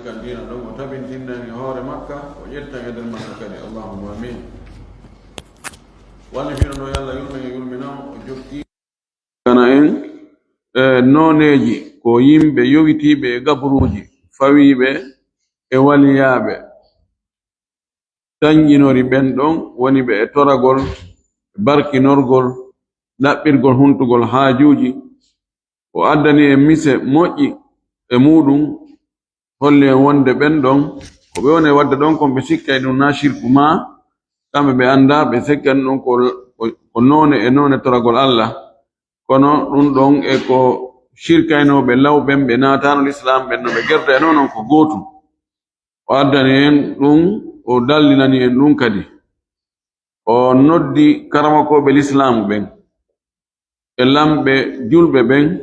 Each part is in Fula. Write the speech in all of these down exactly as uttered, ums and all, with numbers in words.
Kan diina ɗon, o tabintinna en e hoore makka, o ƴetta en e nder makka kadi. Allahumma amin. Wallifino ɗo yo Allah yurmen e yurmina mo, o jokki. Kana en, e, nooneeji ko yimɓe yowitiiɓe e gaburuuji, fawiiɓe e waliyaaɓe, tanƴinori ɓen ɗon woni ɓe e toragol, barkinorgol, ɗaɓɓirgol huntugol haajuuji. O addani en mise moƴƴi e muuɗum, holli en wonde ɓen ɗon, ko ɓe woni e waɗde ɗon kon, ɓe sikkay ɗum na shirku ma, kamɓe ɓe annda, ɓe sikkani ɗum ko, ko, ko noone e noone toragol Allah. Kono ɗum ɗon e ko shirkaynooɓe law ɓen, ɓe naataano Lislaam ɓen, no ɓe gertoyano non ko gootum. O addani en ɗum, o dallinani en ɗum kadi. O noddi karamokooɓe Lislaamu ɓen e lamɓe julɓe ɓen,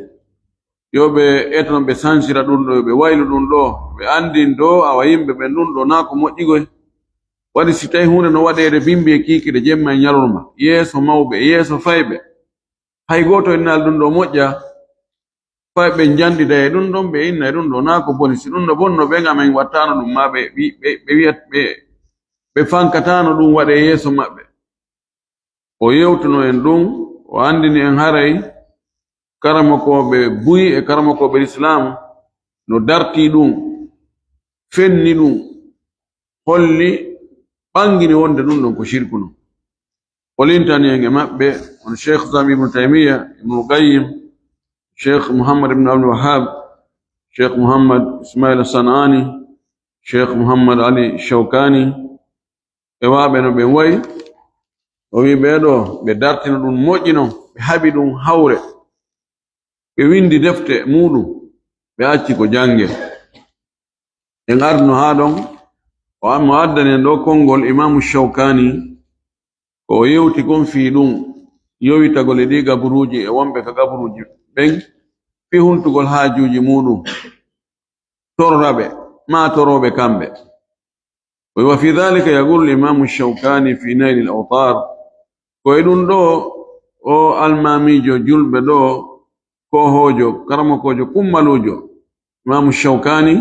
yo ɓe eto no ɓe sansira ɗum ɗo, yo ɓe waylu ɗum ɗo, ɓe anndin ɗo, awa yimɓe ɓen ɗum ɗo naa ko moƴƴigoy. Waɗi si tawi huunde no waɗeede bimbi e kiikiiɗe, jemma e ñalorma, yeeso mawɓe, yeeso fayɓe, hay gooto innaali ɗum ɗo moƴƴa, fay ɓe njanndida e ɗum ɗon, ɓe inna e ɗum ɗo naa ko boni. Si ɗum no bonno, ɓen amen wattaano ɗum, ma ɓe wi-, ɓe, ɓe wiyat-, ɓe, ɓe fankataano ɗum waɗe yeeso maɓɓe. O yewtuno en ɗum, o anndini en haray karamokooɓe buy e karamokooɓe Lislaam no dartii ɗum, fenni ɗum, holli, ɓangini wonde ɗum ɗon ko shirku non. O lintani en e maɓɓe, on Cheikh Islam Ibn Taymiya, Ibn Qayyim, Cheikh Muhammad ibn Abdul Wahhab, Cheikh Muhammad Ismail Sanani, Cheikh Muhammad Ali Shawkani, e waaɓe no ɓen wayi. O wi ɓee ɗo, ɓe dartino ɗum moƴƴi non, ɓe haɓi ɗum hawre, ɓe windi defte muuɗum, ɓe acci ko jannge. En arno haa ɗon, o am-, o addani en ɗo konngol Imaamu Shawkani, ko o yewti kon fii ɗum, yowitagol e ɗii gaburuuji e wonɓe ka gaburuuji ɓen, fii huntugol haajuuji muuɗum, torraɓe, maa torooɓe kamɓe. Wa fi dhalika yaqulu Imaamu Shawkani fi Naylil Awtar, ko e ɗum ɗo o almaamiijo julɓe ɗo, koohoojo, karamokoojo, kummaluujo, Imaamu Shawkani,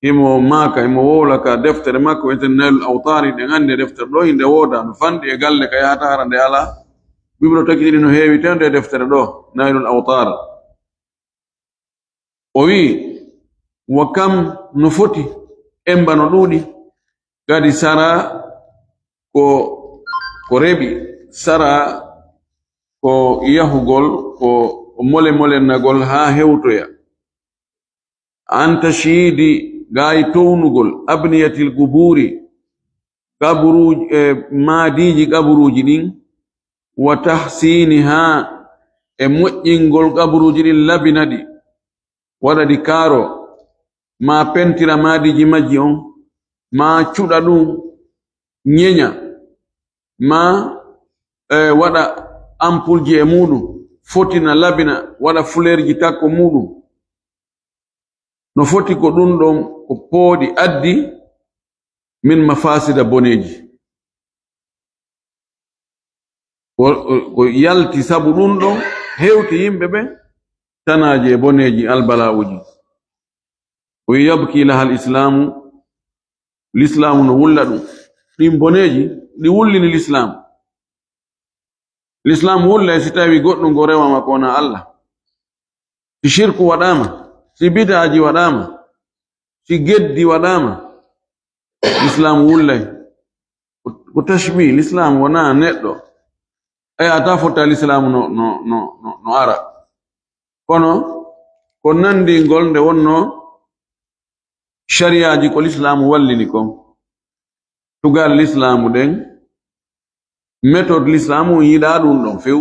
himo maaka, himo wowla ka deftere makko wiyetee Naylul Awtaar, ɗen anndi e deftere ɗo, hinde wooda, no fanɗi e galle ka yahata hara nde alaa. Bibliothèque ɗiɗi no heewi tee nde deftere ɗo, Naylul Awtaar. O wi'i, wa kam no foti, emba no ɗuuɗi, kadi sara ko, ko reɓi, sara ko yahugol, ko mole-molennagol haa hewtoya. An tashyiidi, gaa e townugol, abniyatil qubuuri, qaburuuji, e maadiiji qaburuuji ɗin, wa tahsiinihaa, e moƴƴingol qaburuuji ɗin, labina ɗi, waɗa ɗi kaaro, maa pentira maadiiji majji on, maa cuɗa ɗum, ñeña, maa, e, waɗa ampulji e muuɗum, fotina, labina, waɗa fuleerji takko muuɗum. No foti ko ɗum ɗon ko pooɗi addi min mafaasida boneeji. Ko, ko, ko yalti sabu ɗum ɗon hewti yimɓe ɓe tanaaji e boneeji albala'uji. O wi, yabki lahal islaamu, lislaamu no wulla ɗum. Ɗin boneeji, ɗi wullini lislaamu. Lislaam wullay si tawi goɗɗum ko rewama ko wonaa Allah. Si shirku waɗaama, si bidaaji waɗaama, si geddi waɗaama, Lislaam wullay. Ko, ko tashbih, Lislaam wonaa neɗɗo. Aya, ta fotta Lislaam no, no, no, no, no ara. Kono ko nanndingol nde wonnoo shariyaaji ko Lislaamu wallini kon. Tugal Lislaamu ɗen, méthode Lislaamu on yiɗaa ɗum ɗon few.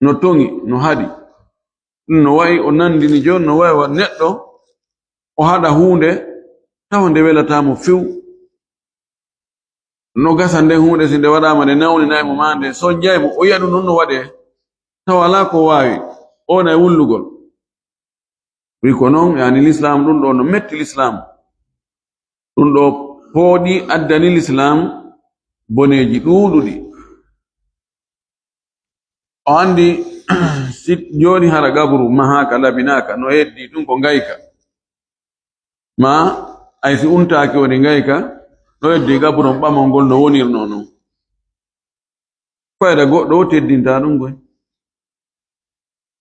No toŋi, no haɗi. Ɗum no wayi o nanndini jooni, no wayi wa neɗɗo o haɗa huunde tawa nde welataa mo few. No gasa nden huunde, si nde waɗaama, nde nawninaay mo, maa nde sonjaay mo, o yi'a ɗum non no waɗee, tawa alaa ko waawi, o wona e wullugol. Wi ko non, yaani, Lislaam ɗum ɗo no metti Lislaam. Ɗum ɗo pooɗi addani Lislaam boneeji ɗuuɗuɗi. O anndi, si jooni hara gaburu mahaaka, labinaaka, no heddii tun ko ngayka. Ma ay si untaaki woni ngayka, no heddi gaburon ɓamol ngol no wonirnoo non. Fayda goɗɗo o teddintaa ɗum koy.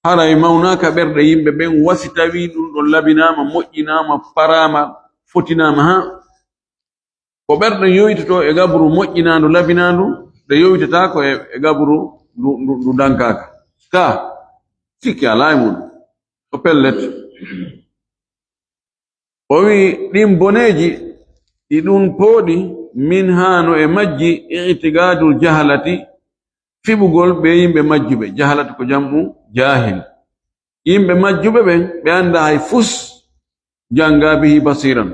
Haray mawnaaka ɓerɗe yimɓe ɓen, wa si tawii ɗum ɗon labinaama, moƴƴinaama, paraama, fotinaama, haa ko ɓerɗe yoytotoo e gaburu moƴƴinaandu, labinaandu, ɗe yoytataako e, e gaburu ndu, ndu, ndu dankaaka. Ka sikki alaa e mum. Ko pellet. O wi'i, ɗin boneeji, ɗi ɗun pooɗi, min haa no e majji, i'tigaadul jahalati, fiɓugol ɓe yimɓe majjuɓe. Jahalatu ko jam'u jaahil. Yimɓe majjuɓe ɓen, ɓe anndaa hay fus, jannga bihi basiran.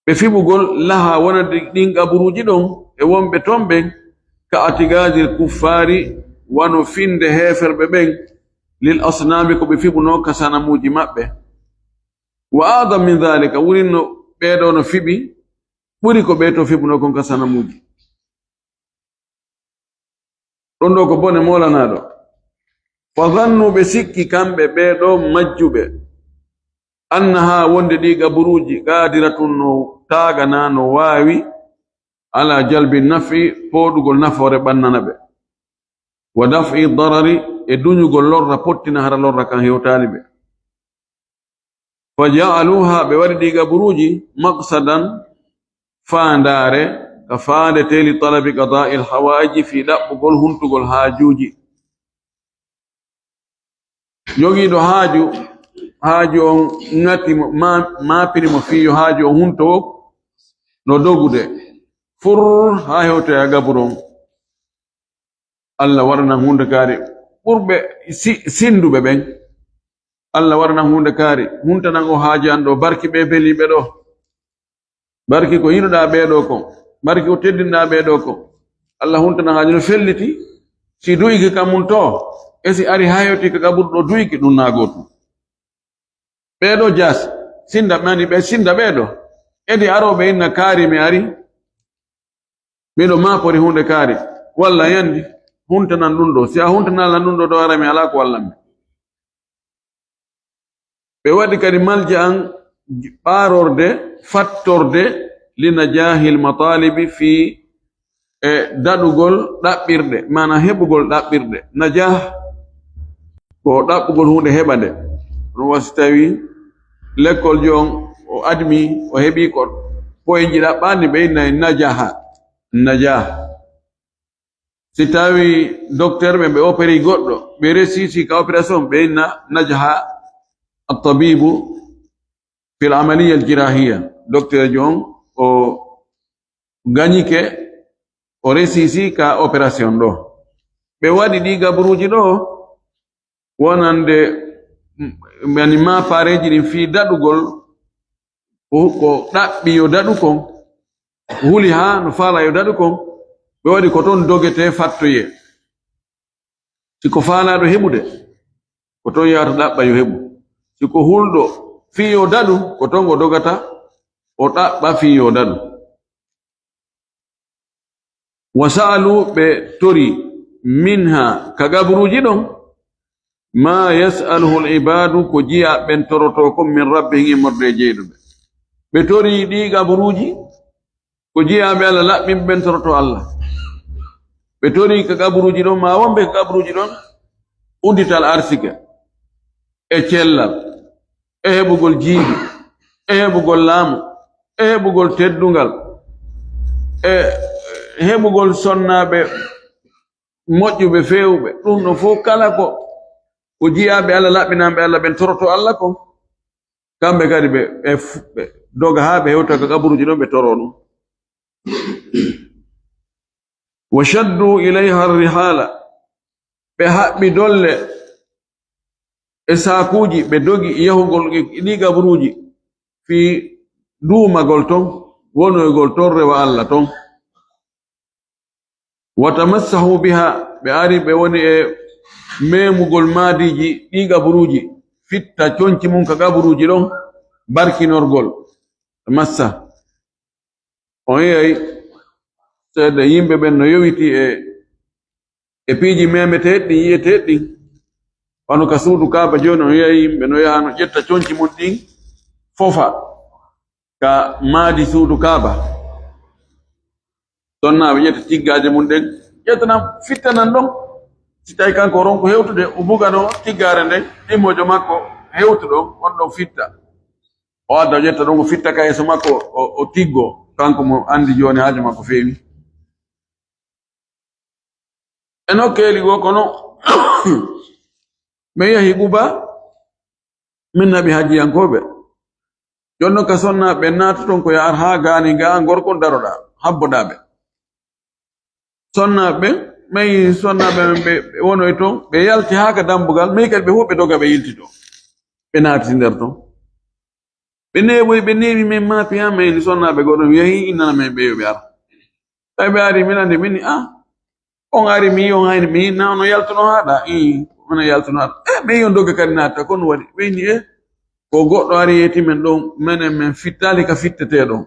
Ɓe fiɓugol laha wonande ɗin qaburuuji ɗon e wonɓe ton ɓen, ka atigaadil kuffaari, wano finde heeferɓe ɓen, lil asnaami, ko ɓe fiɓunoo ka sanamuuji maɓɓe. Wa aadam min daalika, wurin no ɓee ɗoo no fiɓi, ɓuri ko ɓee to fiɓunoo kon ka sanamuuji. Ɗon ɗoo ko bone moolanaaɗo. Fa zannu, ɓe sikki kamɓe ɓee ɗoo majjuɓe, annahaa, wonde ɗii gaburuuji, qaadiratun, no taagana, no waawi, ala jalbi nafi, pooɗugol nafoore ɓannana ɓe, wa daf'i darari, e duñugol lorra, pottina hara lorra kan hewtaali ɓe. Fa ja'aluha, ɓe waɗi ɗii gaburuuji, maqsadan, faandaare, ka faandetee li talabi qadaa'il hawaaiji, fii ɗaɓɓugol huntugol haajuuji. Jogiiɗo haaju, haaju on ŋati mo, ma-, maapini mo fii yo haaju on hunto woo, no dogude fur haa hewtoya gaburu on. Allah waɗanan huunde kaari ɓurɓe si-, sinduɓe ɓen. Allah waɗanan huunde kaari, huntanan o haaju an ɗoo, barki ɓee beliiɓe ɗoo. Barki ko yiɗuɗaa ɓee ɗoo kon, barki ko teddinɗaa ɓee ɗoo kon. Allah huntanan haaju no felliti, si duyki ka mun too, e si ari haa hewti ka gaburu ɗoo duyki, ɗun naa gootum. Ɓee ɗoo jaasi, sinda ɓe ani, ɓe sinda ɓee ɗoo. Edi arooɓe inna kaari mi ari. Miɗo maapori huunde kaari, walla yandi, huntanan ɗun ɗoo. Si a huntanaali lan ɗun ɗoo, ɗoo ara mi alaa ko wallan mi. Ɓe waɗi kadi malja'an, ɓaarorde, fattorde, li najaahil mataalibi, fii e daɗugol ɗaɓɓirɗe, maanaa heɓugol ɗaɓɓirɗe. Najah ko ɗaɓɓugol huunde heɓa nde. Ɗun wasi tawi lekkoljo on o admi, o heɓi ko poyinji ɗaɓɓaani, ɓe inna najaha. Najah. Si tawi docteur ɓe, ɓe opéri goɗɗo, ɓe resisi ka opération, ɓe inna najaha at-tabibu fil amaliya al-jirahiya. Docteur jo on o gañike, o resisi ka opération ɗoo. Ɓe waɗi ɗii gaburuuji ɗoo wonande, mm, yani maapareeji ɗin fii daɗugol ko, ko ɗaɓɓi yo daɗu kon, huli haa no faala yo daɗu kon, ɓe waɗi ko ton dogetee fattoyee. Si ko faalaaɗo heɓude, ko ton yahata ɗaɓɓa yo heɓu. Si ko hulɗo fii yo daɗu, ko ton o dogata, o ɗaɓɓa fii yo daɗu. Wa sa'alu, ɓe tori, minha, ka gaburuuji ɗon, ma yas'aluhu al-ibaadu, ko jiyaaɓe ɓen torotoo kon, min rabbihim, immorde e jeyɗo ɓe. Ɓe tori ɗii gaburuuji, ko jiyaaɓe Allah laɓɓinɓe ɓen torotoo Allah. Ɓe tori ka gaburuuji ɗon, ma wonɓe ka gaburuuji ɗon, uddital arsike, e cellal, e heɓugol jiidi, e heɓugol laamu, e heɓugol teddungal, e heɓugol sonnaaɓe moƴƴuɓe feewuɓe. Ɗun ɗon fow kala ko, ko jiyaaɓe Allah laɓɓinanɓe Allah ɓen torotoo Allah kon. Kamɓe kadi ɓe, ɓe f-, ɓe doga haa ɓe hewta ka gaburuuji ɗon, ɓe toroo ɗun. Wa shaddu ilayha rihala, ɓe haɓɓi dolle e saakuuji, ɓe dogi yahugol e ɗii gaburuuji fii duumagol ton, wonoygol ton, rewa Allah ton. Wa tamassahu biha, ɓe ari ɓe woni e memugol maadiiji ɗii gaburuuji, fitta conci mun ka gaburuuji ɗon, barkinorgol. Tamassa. On yi'ay seeɗa yimɓe ɓen no yowiti e, e piiji memeteeɗi ɗin, yi'eteeɗi ɗin. Wano ka suudu Kaaba jooni, on yi'ay yimɓe no yaha no ƴetta conci mun ɗin, fofa. ka maadi suudu Kaaba. Sonnaaɓe ƴetta tiggaaje mum ɗen, ƴettanan, fittanan ɗon. Si tawi kanko o ronku hewtude, o buga ɗo tiggaare nden, ɗimmojo makko hewtu ɗon, on ɗon fitta. O adda, o ƴetta ɗon, o fitta ka yeeso makko, o, o tiggo, kanko mo anndi jooni haaju makko feewi. E nokkeeli goo kono, min yahi Quba, min naɓi hajjiyankooɓe. Jooni non ka sonnaaɓe ɓen naatoton ko yaar haa gaani gaa gorko on daroɗaa, habboɗaa ɓe. Sonnaaɓe ɓen, min sonnaaɓe men ɓe, ɓe wonoyi ton, ɓe yalti haa ka dambugal, min kadi ɓe fof ɓe doga ɓe yilti ton. Ɓe naati nder ton. Ɓe neeɓoyi, ɓe neeɓi min maapi haa min ni sonnaaɓe goo ɗon yahi innana min ɓe yo ɓe ar. Tawi ɓe ari, min anndi, min ni, ah, on ari, mi yi on hayni, mi yi na ono yaltuno haa ɗa, ii, ono yaltuno haa ɗa. Eh, mi yi on doga kadi naata, ko no waɗi? Ɓe inni, eh, ko goɗɗo ari yeeti men ɗon, menen min fittaali ka fittetee ɗon.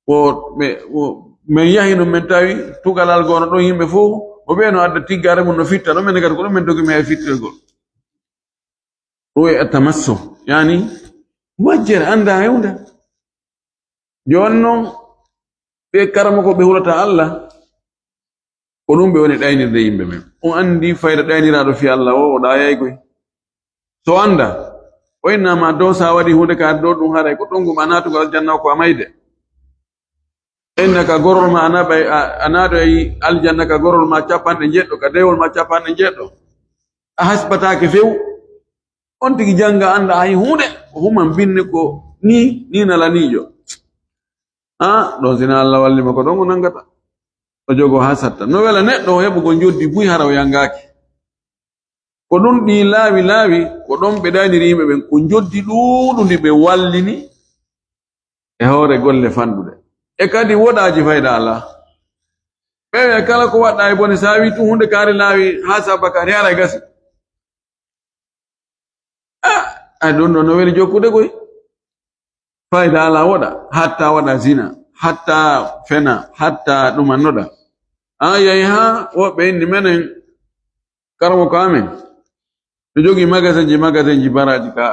Ko ɓe, o, min yahi non, min tawi tugalal goono ɗon, yimɓe fof, o ɓe no adda tiggaare mum no fitta ɗon, menen kadi ko ɗon min dogi min yahi fittoygol. Ɗum e tamassuh, yani majjere annda hewnde. Jooni non, ɓe karamoko ɓe hulata Allah, ko ɗum ɓe woni ɗaynirde yimɓe men. On anndi fayda ɗayniraaɗo fii Allah o, o ɗaayay koy. So annda, o inna ma dow, sa waɗi huunde ka dow ɗum, haray ko ɗon ngu ma naatugol aljanna o ko a mayde. Inna ka gorol ma a naɓay, a, a naatoy aljanna ka gorol ma capanɗe njeɗɗo, ka dewol ma capanɗe njeɗɗo. A hasbataake few. On tigi jannga annda hay huunde, o human binne ko ni, ni nalaniijo. Ah, ɗon sina Allah walli ma ko ɗon o nanngata. O jogo haa satta. No wela neɗɗo o heɓugol njoddi buy hara o yanngaaki. Ko ɗum ɗi laawi laawi, ko ɗon ɓe ɗayniri yimɓe ɓen, ko njoddi ɗuuɗundi ɓe wallini e hoore golle fanɗuɗe. E kadi woɗaaji fayda alaa. Ɓe wi'a kala ko waɗɗa e bone, sa wi tun huunde kaari laawi haa sabba kaari, haray gasi. Ah, ay ɗum ɗo no weli jokkude koy. Fayda alaa woɗa, hatta waɗa zina, hatta fena, hatta ɗumannoɗa. An yahi haa woɓɓe inni menen, karamoko amen no jogii magasinji, magasinji baraaji ka,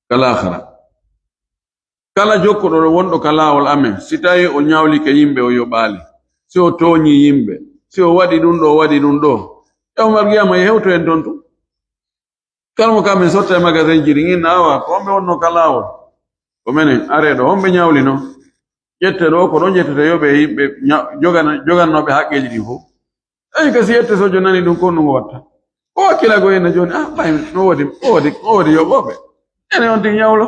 ka laakhara. Kala jokkuɗo ɗo wonɗo ka laawol amen, si tawi o ñawlike yimɓe, o yoɓaali, si o tooñii yimɓe, si o waɗi ɗum ɗo, o waɗi ɗum ɗo, yawmal qiyama e hewto en ton tun. Kala mo kam min sotta e magasinji ɗin, inna awa, ko homɓe wonno ka laawol? Ko menen, aree ɗo, homɓe ñawlino? Ƴette ɗo, ko ɗon ƴettete yoɓe yimɓe ña-, jogana-, jogannooɓe haqqeeji ɗin fof. Eyi, ka si ƴette sojo nani ɗum, ko honɗum o watta? O wakkila ko inna jooni, ah, ɓay, no woodi, no woodi, no woodi yoɓooɓe. Ene on tigi ñawlo.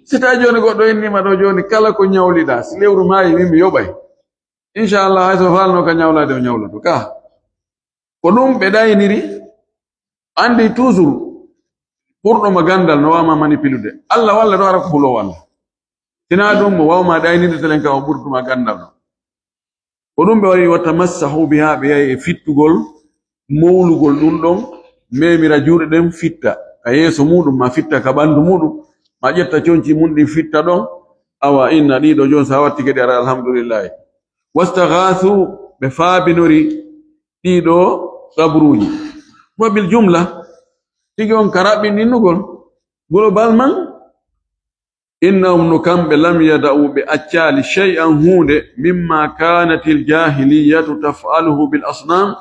Si tawi jooni goɗɗo innima ɗo jooni, kala ko ñawliɗaa, si lewru maayi, min mi yoɓay. Inchallah, hay so faalno ka ñawlaade, o ñawloto ka. Ko ɗum ɓe ɗayniri. Anndi toujours, ɓurɗo ma ganndal no waawma manipuliude. Allah walla ɗo ara ko huloowo Allah. Sinaa ɗum, mo waawma ɗaynirde telen ka o ɓurtuma ganndal ɗo. Ko ɗum ɓe waɗi, wa tamassahu biha, ɓe yahi e fittugol, mowlugol ɗum ɗon, memira juuɗe ɗen fitta ka yeeso muuɗum, ma fitta ka ɓanndu muuɗum, ma ƴetta conci mum ɗin fitta ɗon. Awa inna ɗiɗo jooni, sa wattike ɗi ara, alhamdulillahi. Wastaghaathu, ɓe faabinori ɗiɗo qabruuji. Wa bil jumla, tigi on ka raɓɓinɗinnugol, globalement, innahum, no kamɓe, lam yada'u, ɓe accaali, shay'an, huunde, mimma kanatil jahiliyatu taf'aluhu bil asnam,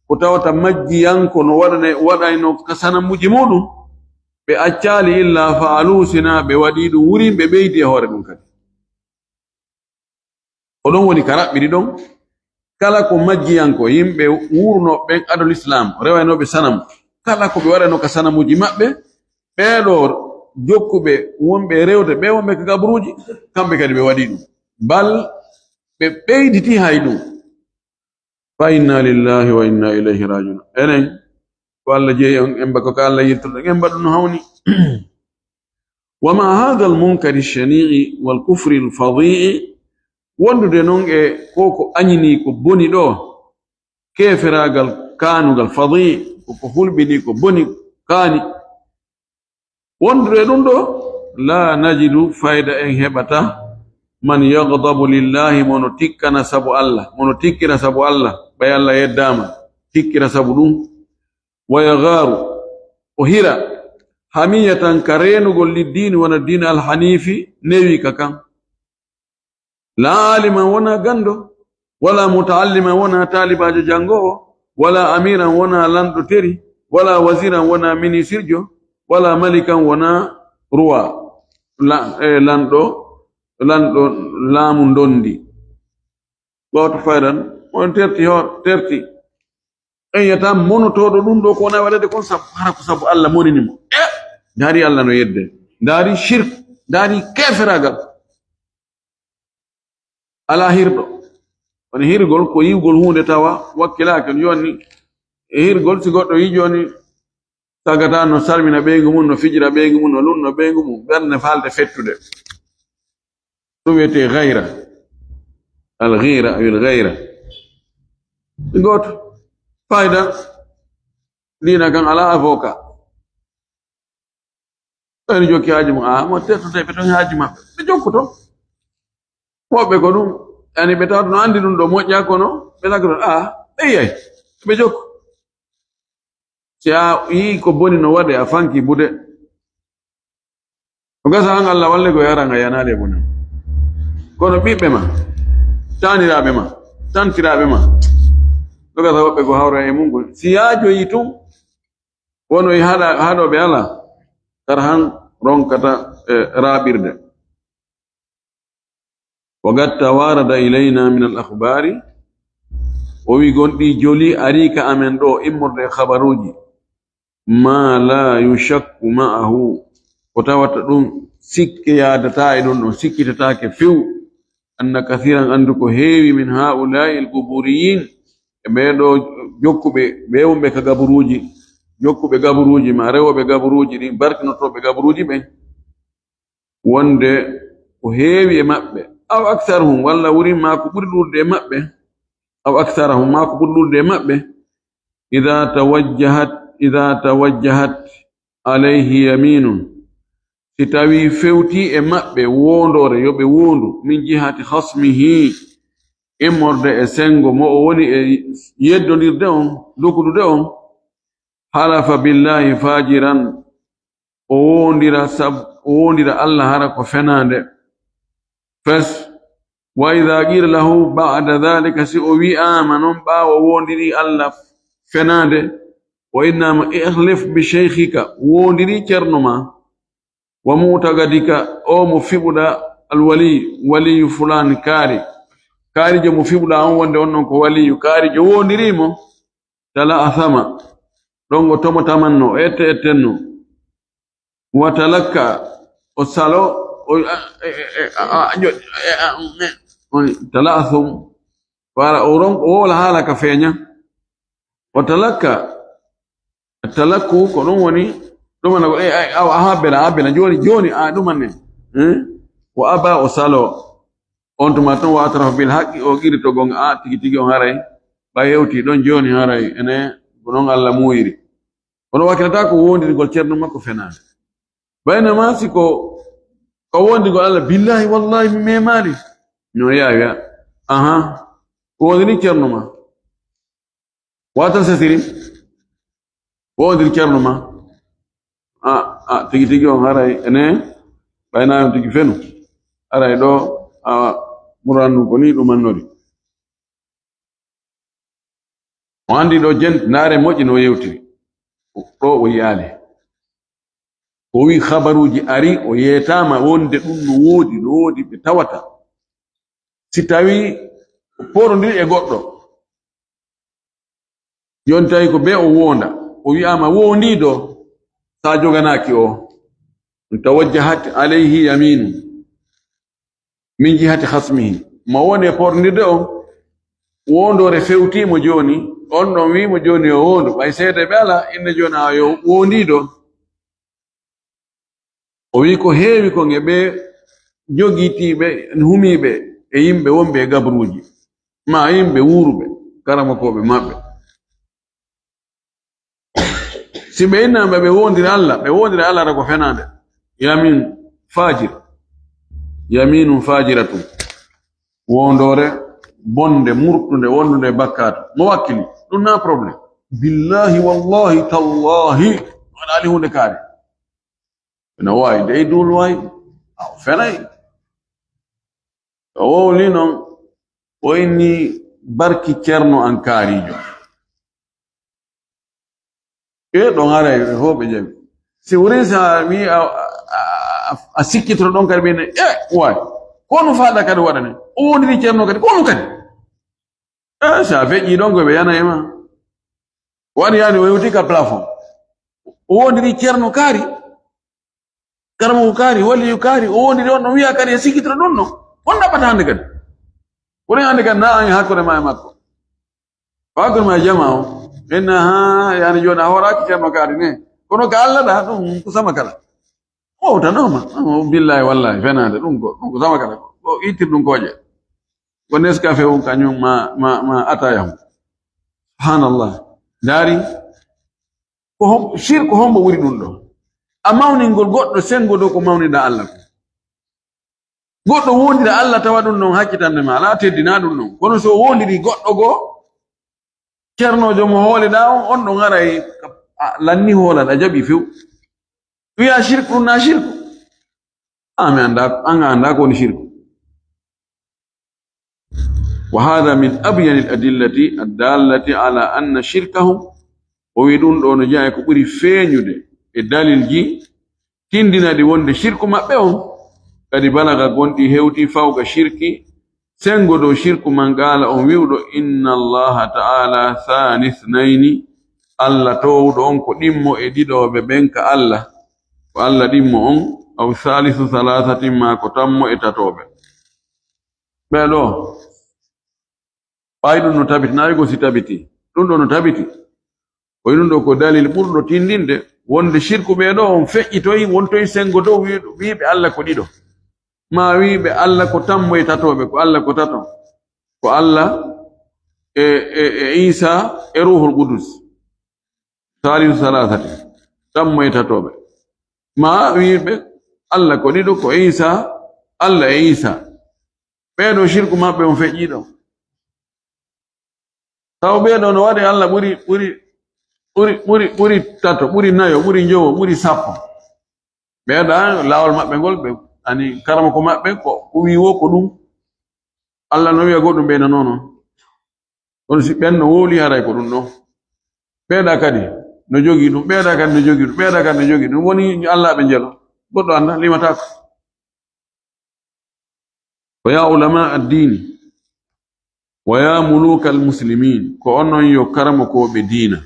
ko tawata majjiyanko no waɗane-, waɗayno ka sanamuji muɗum, ɓe accaali, illa fa'alu, sina ɓe waɗi ɗum, wurin ɓe ɓeydi e hoore ɗum kadi. Ko ɗon woni ka raɓɓiɗi ɗon. Kala ko majjiyanko, yimɓe wuurnooɓe ɓen ado l'islam, rewaynooɓe sanam, kala ko ɓe waɗano ka sanamuuji maɓɓe, ɓee ɗoo jokkuɓe, wonɓe e rewde, ɓe wonɓe ka gaburuuji, kamɓe kadi ɓe waɗi ɗum. Bal ɓe ɓeyditi hay ɗum. Fa inna lillahi wa inna ilayhi rajiun. Enen, ko Allah jeyi on, en mba-, ko ka Allah yiltuɗen, en mbaɗu no hawni. Wa ma hadha al munkari shani'i wal kufri al fadhi'i, wondude non e ko ko añini, ko boni ɗo, keferaagal kaanugal, fadhi', ko ko hulɓini, ko boni, kaani. Wondude ɗum ɗo, la najidu, fayda en heɓata, man yaghdabu lillahi, mono tikkana sabu Allah, mono tikkira sabu Allah, ɓay Allah yeddaama, tikkira sabu ɗum. Wa yagharu, o hira, Hamiyatan ka reenugol li diini wona diina al haniifi newi ka kan. Laa aaliman wona ganndo, wala mutaalliman wona taalibaajo janngoowo, wala amiiran wona lanɗo teri, wala wasiiran wona minisirjo, wala malikan wona ruwa, la-, e lanɗo, lanɗo laamu ndondi. Gooto faydan, on terti hoor-, terti. En yiyata monotooɗo ɗum ɗo ko wona waɗede kon sabu, hara ko sabu Allah monini mo. E, ndaari Allah no yedde. Ndaari shirk, ndaari keferaagal. Alaa hirɗo. Woni hirgol ko yiwgol huunde tawa wakkilaaki. Jooni, e hirgol si goɗɗo yi jooni, tagata no salmina ɓeyngu mum, no fijira ɓeyngu mum, no lunno ɓeyngu mum, ɓernde falde fettude. Ɗum wiyetee gayra. Al ghira, al ghayra. Gooto. Fayda. Diina kan alaa avocat. Ɓayno jokki haaji mum, ah, mo tertoto ɓe ton haaji maɓɓe. Ɓe jokkoto. Woɓɓe ko ɗum, yani ɓe tawata no anndi ɗum ɗo moƴƴa kono, ɓe naggoto, ah, ɓe yiyay. Ɓe jokko. Si a yii ko boni no waɗe, a fanki bude. Ko gasa an Allah walle ko yara nga yanaade e bonam. Kono ɓiɓɓe ma, taaniraaɓe ma, tantiraaɓe ma, ko gasa woɓɓe ko hawra e mum ko. Si yaajoyi tun, wono e haɗa-, haɗooɓe ala, kar han ronkata, e, raaɓirde. Wa qad tawarada ilayna min al akhbari, o wi gon ɗi joli ari ka amen ɗo immorde e khabaruji, ma la yushakku ma'ahu, ko tawata ɗum sikke yaadata e ɗum ɗon, sikkitataake few, anna kathiran, anndu ko heewi, min haula'i al quburiyin, e ɓee ɗo jokkuɓe, ɓe wonɓe ka gaburuuji, jokkuɓe gaburuuji ma rewooɓe gaburuuji ɗin, barkinotooɓe gaburuuji ɓen, wonde ko heewi e maɓɓe, aw aktharahum, walla wurin ma ko ɓuri ɗuuɗude e maɓɓe, aw aktharahum, ma ko ɓuri ɗuuɗude e maɓɓe, ida tawajjahat, ida tawajjahat alayhi yaminun, si tawi fewti e maɓɓe wondoore, yo ɓe wondu, min jihati khasmihi, immorde e sengo mo o woni e yeddondirde on, lukudude on, halafa billahi fajiran, o wondira sab-, o wondira Allah hara ko fenaande. Fes, wa idha qila lahu ba'da dhalika, si o wi'aama non ɓaawo wondiri Allah fenaande, o innama ikhlif bi shaykhika, wondiri ceerno ma, wa mu'taqadika, o mo fiɓuɗa, al wali, waliyu fulan kaari, kaarijo mo fiɓuɗa on wonde on non ko waliyu, kaarijo wondiri mo, tala asama, ɗon o tomo tamanno, o ette ettenno. Wa talakka, o salo, o, a, e, e, e, a, a, jo-, e, a, e, on tala asum. Wala o ron, o wala haala ka feeña. Wa talakka, talakku ko ɗum woni, ɗum ana ko, e, e, awa, aha, bela, a, bela, jooni, jooni, a, ɗum anne. Eh? Wa aba, o salo. On tuma ton wa atrafa bil haqqi, o qiri to gonga, a, tigi tigi on haray, ɓa yewti ɗon jooni haray, ene, ko non Allah muuyiri. Kono wakkilata ko wondirgol ceerno makko fenaande. Baynama si ko, ko wondirgol Allah, billahi, wallahi, mi memaali. No yaawi, a, aha, ko wondiri ceerno ma. Watal sesiri, wondir ceerno ma. A, a, tigi tigi on haray ene, ɓayna on tigi fenu. Haray ɗo, a, Qur'an ɗum ko ni ɗum annori. O andi ɗo jen, ndaare moƴƴi no yewtiri. Ɗo o yi'aali. O wi habaruuji ari, o yeetaama wonde ɗum no woodi, no woodi ɓe tawata. Si tawi porondir e goɗɗo, yon tawi ko be o wonda, o wi'aama wondiido, sa joganaaki o, tawajjahat alayhi yaminu. Min jihati khasmihi. Mo woni e porndirde on, wondoore fewtiimo jooni, on ɗon wi'imo jooni yo wondu. Ɓay seedeeɓe alaa, inne jooni a yo wondiido. O wi'i ko heewi kon e ɓe jogitiiɓe, humiiɓe e yimɓe wonɓe e gabruuji, ma yimɓe wuuruɓe, karamokooɓe maɓɓe. Si ɓe innama ɓe wondira Allah, ɓe wondira Allah ko fenaande. Yamin fajir. Yaminun fajiratun. Wondoore bonde, murtunde, wondunde e bakkaatu. Mo wakkili. Ɗum na problème. Billahi, wallahi, tallahi. Waɗaali hunde kaari. Ina waawi dey duul waay. Aw fenay. O wowli noon, o inni barki ceerno an kaariijo. E ɗon ara e hooɓe jawi. Si wurin sa mi a, a, a, a sikkitoro ɗon kadi ɓe ne, e waay. Ko no faaɗa kadi waɗane. O wondiri ceerno kadi, ko no kadi. E sa feƴƴi ɗon ko ɓe yana e ma. Waɗi yani o yewti ka plafond. O wondiri ceerno kaari. Karamogo kaari, waliyu kaari, o wondiri on no wiya kadi e sikkitoro ɗum no. On ɗaɓɓata hannde kadi. Kono hannde kadi na an e hakkunde ma e makko. Ko hakkunde ma e jama o. Inna ha, yani jooni a horaaki ceerno kaari ne. Kono ka Allah da, ɗum ko sama kala. Wowtanoma. O billahi wallahi, fenaande, ɗum ko, ɗum ko sama kala. Ko ittir ɗum kooƴe. Ko Nescafe on kañum ma, ma, ma ataya on. Subhanallah. Ndaari, ko hom-, shirku hombo ɓuri ɗum ɗo? A mawningol goɗɗo sengo dow ko mawnida Allah ko. Goɗɗo wondira Allah tawa ɗum ɗon hakkitande ma, alaa teddina ɗum ɗon. Kono so wondiri goɗɗo goo, ceernoojo mo hooliɗaa on, on ɗon aray a lanni hoolal, a jaɓi few. Wiya shirku, ɗum na shirku. An mi annda, an a annda ko woni shirku. Wa hadha min abyani al-adillati ad-dallati ala anna shirkahum. O wi ɗum ɗo no jeyaa e ko ɓuri feeñude e dalilji tindina ɗi wonde shirku maɓɓe on. Kadi balaga gonɗi hewti fawqa shirki, sengo dow shirku man, qaala on wi'uɗo, "Inna Allaha ta'ala thani thnayni." Allah toowuɗo on ko ɗimmo e ɗiɗooɓe ɓen ka Allah. Ko Allah ɗimmo on, aw thalithu thalathatin, maa ko tammo e tatooɓe. Ɓee ɗoo, ɓay ɗum no tabiti, na wi'go si tabiti. Ɗum ɗoo no tabiti. O wi'i ɗum ɗoo ko dalil ɓurɗo tindinde wonde shirku ɓee ɗoo on feƴƴitoyi, wontoyi sengo dow wi'uɗo, wi'uɓe Allah ko ɗiɗo. Maa wi'uɓe Allah ko tammo e tatooɓe, ko Allah ko tato. Ko Allah e, e, e Iisa e Ruuhul Qudus. Saalisu salaasati, tammo e tatooɓe. Maa wi'uɓe Allah ko ɗiɗo, ko Iisa, Allah e Iisa. Ɓee ɗoo shirku maɓɓe on feƴƴii ɗoo. Taw ɓee ɗoo no waɗi Allah ɓuri, ɓuri, ɓuri, ɓuri, ɓuri tato, ɓuri nayo, ɓuri njowo, ɓuri sappo. Ɓee ɗaa laawol maɓɓe ngol, ɓe ani karamoko maɓɓe ko, ko wi'i wo ko ɗum. Allah no wi'a goɗɗum ɓe nano non. Kono si ɓen no wowli haray ko ɗum ɗon. Ɓee ɗaa kadi no jogii ɗum, ɓee ɗaa kadi no jogii ɗum, ɓee ɗaa kadi no jogii ɗum. Woni Allah ɓe njelo. Goɗɗo annda, limataako. Wa ya ulama ad-dini, wa ya muluka al-muslimin, ko onon yo karamokooɓe diina,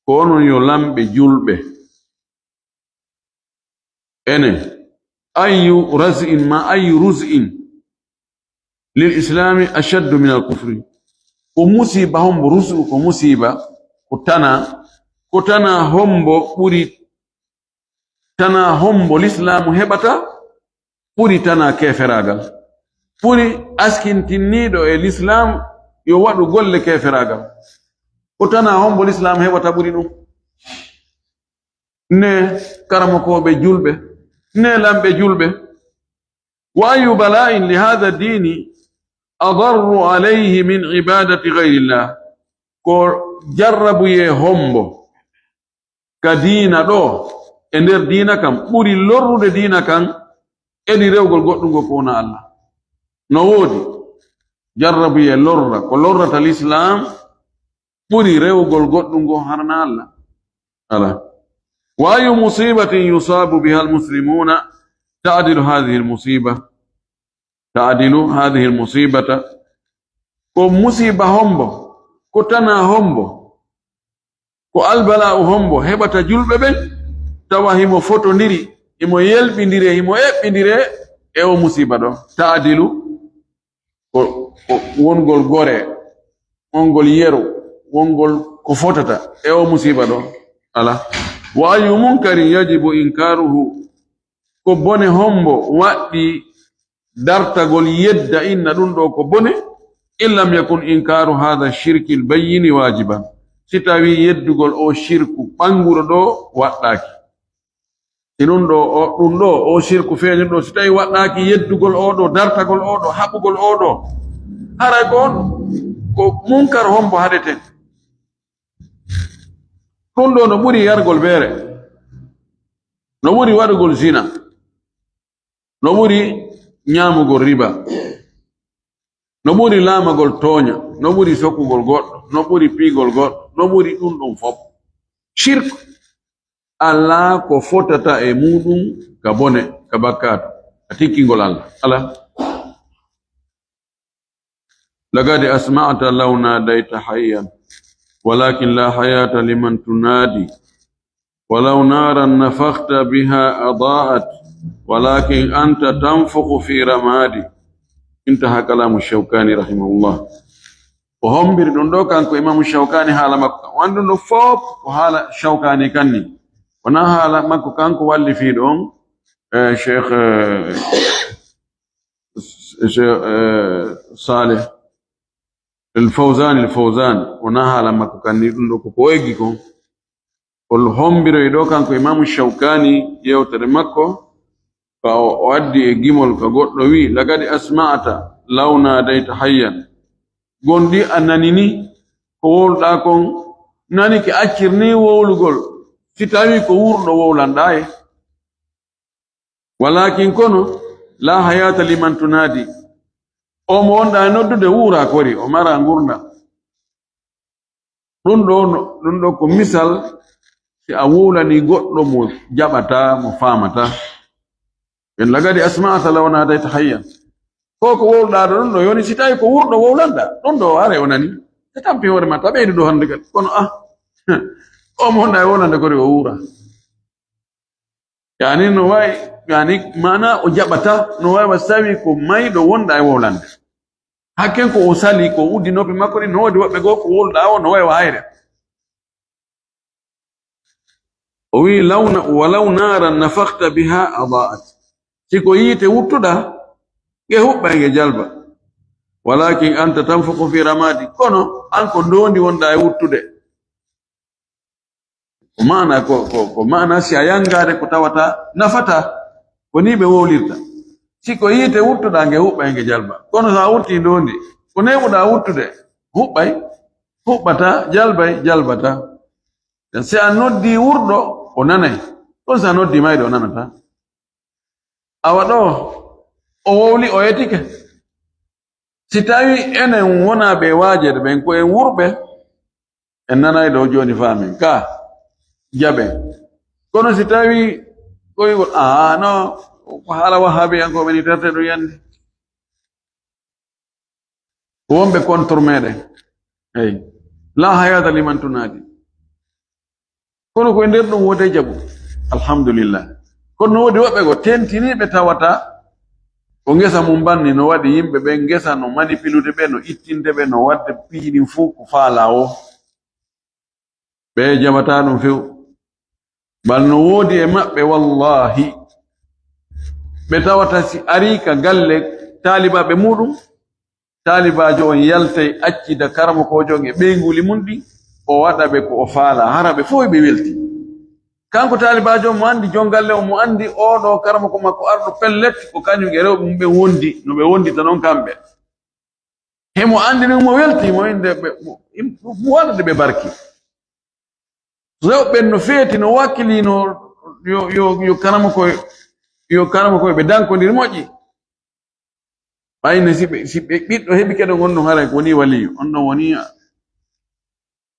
ko onon yo lamɓe julɓe. Ene, ayyu raz'in ma ayyu ruz'in lil islami ashaddu min al kufri. Ko musiba hombo rusu, ko musiba, ko tana, ko tana hombo ɓuri tana hombo lislaamu heɓata ɓuri tana keeferaagal, ɓuri askintinniiɗo e lislaam yo waɗu golle keeferaagal. Ko tana hombo lislaam heɓata ɓuri ɗum? Ne karamokooɓe julɓe, ne lamɓe julɓe. Wa ayyu bala'in li hadha dini adarru alayhi min ibadati ghayrillah. Ko jarrabuyee hombo ka diina ɗoo, e nder diina kan, ɓuri lorrude diina kan, edi rewgol goɗɗungo ko wona Allah. No woodi jarrabuyee lorra, ko lorrata lislaam ɓuri rewgol goɗɗungo harana Allah. Ala. Wa ayu musibatin yusabu biha almuslimuna ta'dilu hadhihi almusiba? Ta'dilu hadhihi almusibata. Ko musiba hombo, ko tana hombo, ko albala'u hombo heɓata julɓe ɓen, tawa himo fotondiri, himo yelɓindire, himo eɓɓindire e o musiba ɗo. Ta'dilu ko, ko wongol gore, wongol yeru, wongol ko fotata e o musiba ɗo. Ala. Wa ayu munkarin yajibu inkaruhu. Ko bone hombo waɗɗi dartagol yedda inna ɗum ɗo ko bone, in lam yakun inkaru hadha shirki al bayyini wajiban, si tawi yeddugol o shirku ɓanguɗo ɗo waɗɗaaki. Si ɗum ɗo, o, ɗum ɗo, o shirku feeñuɗo, si tawi waɗɗaaki yeddugol o ɗo, dartagol o ɗo, haɓugol o ɗo, haray ko on, ko munkar hombo haɗeten? Ɗum ɗo no ɓuri yargol beere. No ɓuri waɗugol zina, no ɓuri ñaamugol riba, no ɓuri laamagol tooña, no ɓuri sokkugol goɗɗo, no ɓuri piigol goɗɗo, no ɓuri ɗum ɗum fof. Shirk, alaa ko fotata e muɗum ka bone, ka bakkaatu, ka tikkingol Allah. Alaa. لقد أسمعت لو ناديت حيا ولكن لا حياة لمن تنادي ولو نارا نفخت بها أضاءت ولكن أنت تنفخ في رمادي. انتهى كلام الشوكاني رحمه الله. O hombiri ɗum ɗo kanko Imamu Shawkani haala makko kan. Won ɗum ɗo fof ko haala Shawkani kan ni. Wonaa haala makko kanko wallifiiɗo on, eh, Cheikh, eh, Cheikh, eh, Saleh El Fawzan, El Fawzan, wonaa haala makko kan ni, ɗum ɗo ko ko o eggi kon. O hombiroyi ɗo kanko Imamu Shawkani yewtere makko, ka o, o addi e gimol ka goɗɗo wi, "Laqad asma'ata law nadayta hayyan." Gonɗi a nani ni ko wowluɗaa kon, nani ke accir ni wowlugol, si tawi ko wurɗo wowlanɗaa e. Walakin kono, la hayata liman tunadi. O mo wonɗa e noddude wuura kori, o mara ngurnda. Ɗum ɗo, ɗum ɗo ko misal, si a wowlani goɗɗo mo jaɓata, mo faamata. En lagadi asma'ata law nadayta hayyan. Ko ko wowluɗaa ɗo ɗum ɗo, yoni si tawi ko wurɗo wowlanɗa, ɗum ɗo are o nani. E tampi hoore ma, ta ɓeydu ɗo hannde kadi. Kono ah, o mo wonɗa e wowlande kori o wuura. Yani no wawi, yani mana o jaɓata, no wawi wa sawi ko mayɗo wonɗa e wowlande. Hakken ko o sali, ko uddi noppi makko ɗin, no wodi woɓɓe goo ko wowluɗa o, no wawi wa hayre. O wi, "Law na-, walaw naran nafakhta biha adaat." Si ko yiite wuttuɗa, nge huɓɓay nge jalba. "Walakin anta tanfukhu fi ramadi." Kono an ko ndondi wonɗa e wuttude. Ko maana ko, ko, ko maana si a yangaade ko tawata nafata, ko ni ɓe wowlirta. Si ko yiite wuttuɗa nge huɓɓa e nge jalba. Kono sa wutti ndondi, ko neɓuɗa wuttude, huɓɓay, huɓɓata, jalbay, jalbata. Si a noddi wurɗo, o nanay. Kono sa noddi mayɗo, o nanata. Awa ɗo, o wowli, o etike. Si tawi enen wona ɓe waajeede ɓen, ko en wurɓe, en nanay ɗo jooni faamen. Ka, jaɓen. Kono si tawi koygol, aa, no, ko haala wahabiyankooɓe ni terte ɗum yande. Wonɓe contre meɗen. Eyi. La hayata liman tunadi. Kono ko e nder ɗum wonde jaɓu. Alhamdulillah. Kono no woodi woɓɓe ko tentiniiɓe tawata ko ngesa mum banni no waɗi yimɓe ɓe ngesa no manipilude ɓe, no ittinde ɓe, no waɗde piiji ɗin fof ko faalaa o. Ɓe jaɓataa ɗum few. Bal no woodi e maɓɓe, wallahi, ɓe tawata si arii ka galle taalibaaɓe muɗum, taalibaajo on yaltay accida karamokoojo on e ɓeynguuli mun ɗin, o waɗa ɓe ko o faalaa, hara ɓe fof ɓe welti. Kanko taalibaajo on mo anndi, jon galle on mo anndi, oo ɗoo karamoko makko arɗo pellet, ko kañum e rewɓe mum ɓen wondi, no ɓe wondita non kamɓe. Himo anndi ɗum, mo welti, mo innde ɓe, mo, im-, mo waɗa ɗe ɓe barki. Rewɓe ɓen no feeti, no wakkilii, no yo, yo, yo karama koye, yo karama koye ɓe dankondir moƴƴi. Ɓay ne si ɓe, si ɓe ɓiɗɗo heɓi keɗon on ɗon, haray ko woni waliyu, on ɗon woni,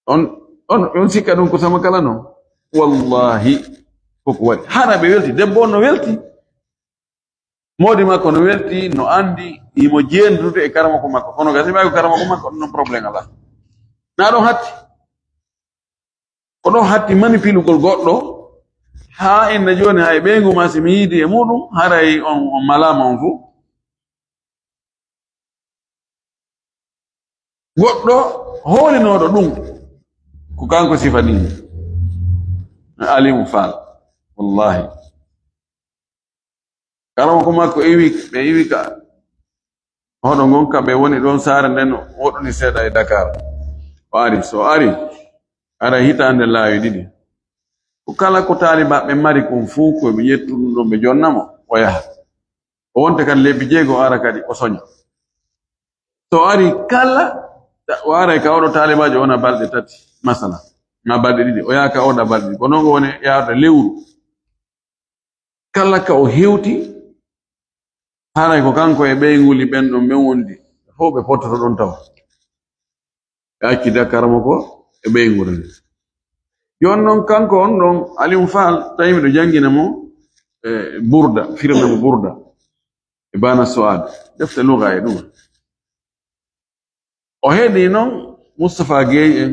on, on, on sikka ɗum ko sama kala non. Wallahi, koko waɗi. Hara ɓe welti, debbo on no welti. Moodi makko no welti, no anndi, himo jeendude e karamoko makko. Kono gasi ɓay ko karamoko makko, ɗum non problème alaa. Na ɗon hatti. Ko ɗon hatti manipilugol goɗɗo, haa inna jooni hay ɓeyngu ma si mi yiidi e muɗum, haray on, on malaama on fof. Goɗɗo hoolinooɗo ɗum, ko kanko sifanii. Alimu Faal, wallahi. Karamoko makko iwi, ɓe iwi ka hoɗo ngon ka ɓe woni ɗon saare nden, woɗɗuni seeɗa e Dakar. O ari, so ari, ara hitaande laawi ɗiɗi. Ko kala ko taalibaaɓe mari kon fuu, ko ɓe ƴettu ɗum ɗon, ɓe jonna mo, o yaha. O wonta kadi lebbi jeego, o ara kadi, o soña. So o ari kala, o aray ka oɗo taalibaajo wona balɗe tati, masala, ma balɗe ɗiɗi, o yaha ka oɗa balɗe ɗiɗi. Ko non o woni yaade lewru. Kala ka o hewti, haray ko kanko e ɓeynguuli ɓen ɗon ɓen wondi, fow ɓe pottoto ɗon tawa. Ɓe acci Dakar mo ko e ɓeynguure nde. Jooni non kanko on ɗon, Aliou Fall, tawi miɗo janngina mo, e Burda, firna mo Burda, e Bana Soad, defte luga e ɗum. O heɗi non Moustapha Guèye en,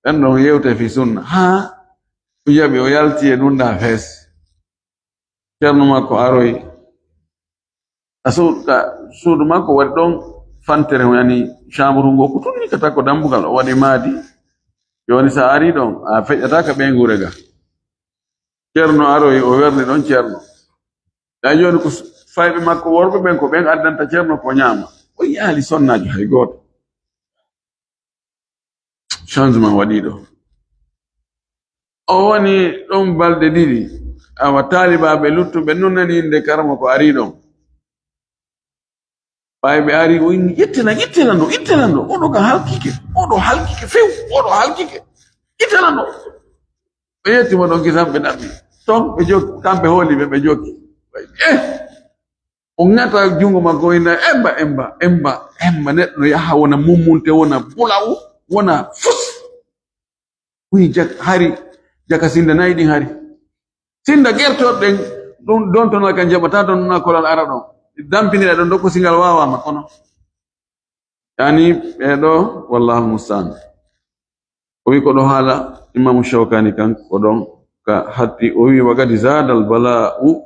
ɓen ɗon yewte fi sunna. Haa o jaɓi, o yalti e ɗum ɗa fees. Ceerno makko aroyi. A su-, ka suudu makko waɗi ɗon fantere, yani chambre ngo ko tunni ka takko dambugal, o waɗi maadi. Jooni sa ari ɗon, a feƴƴata ka ɓeynguure ga. Ceerno aroyi, o werni ɗon ceerno. Da jooni ko s-, fayɓe makko worɓe ɓen, ko ɓen addanta ceerno ko ñaama. O yaali sonnaajo hay gooto. Changement waɗi ɗo. O woni ɗon balɗe ɗiɗi. Awa taalibaaɓe luttuɓe nun nani innde karamo ko ari ɗon. Ɓay ɓe ari, o inni, "Ittana, ittana ɗo, ittana ɗo. Oɗo ka halkike, oɗo halkike few, oɗo halkike. Ittana ɗo." Ɓe yetti mo ɗon kisan ɓe ɗaɓɓi. Ton ɓe jokki, kamɓe hooli ɓe, ɓe jokki. Eh! O ŋata junngo makko, o inna, "Emba, emba, emba, emba." Neɗɗo yaha wona mummunte, wona bulawu, wona fus. Wi jak-, hari jaka sinda nayi ɗin hari. Sinda gertoɗen, ɗum dontonal kan jaɓata, dontonal kolal ara ɗon. Dampinira ɗon, dokko singal waawama kono. Yani ɓe ɗo, wallahu mustaan. O wi ko ɗo haala Imamu Shawkani kan, ko ɗon ka hatti. O wi, "Wa qad zada al bala'u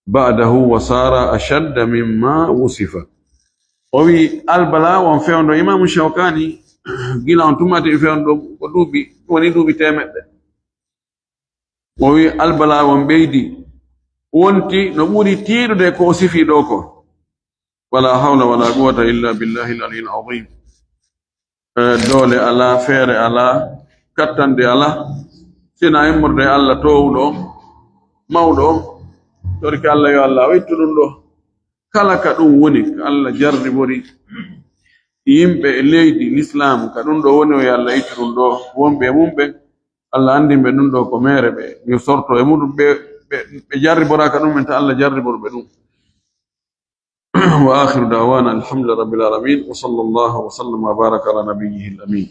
ba'dahu wa sara ashadda mimma wusifa." O wi, albala on fewndo Imamu Shawkani, gila on tumati fewndo ko duuɓi, woni duuɓi temeɗɗe. O wi, albala on ɓeydi, wonti no ɓuri tiiɗude ko o sifi ɗo ko. Wala hawla wala quwwata illa billahi al-aliyyil azim. Eh, doole alaa, feere alaa, kattande alaa, sina immorde e Allah toowuɗo on, mawɗo on. Torki Allah, yo Allah o ittu ɗum ɗo. Kala ka ɗum woni, ka Allah jarribori yimɓe e leydi Lislaam, ka ɗum ɗo woni, o yo Allah ittu ɗum ɗo. Wonɓe e mum ɓen, Allah anndin ɓe ɗum ɗo ko meere, ɓe yo sorto e muɗum, ɓe, ɓe, ɓe jarriboraaka ɗum, men ta Allah jarribor ɓe ɗum. وآخر دعوانا الحمد لله رب العالمين، وصلى الله وسلم وبارك على نبيه الأمين.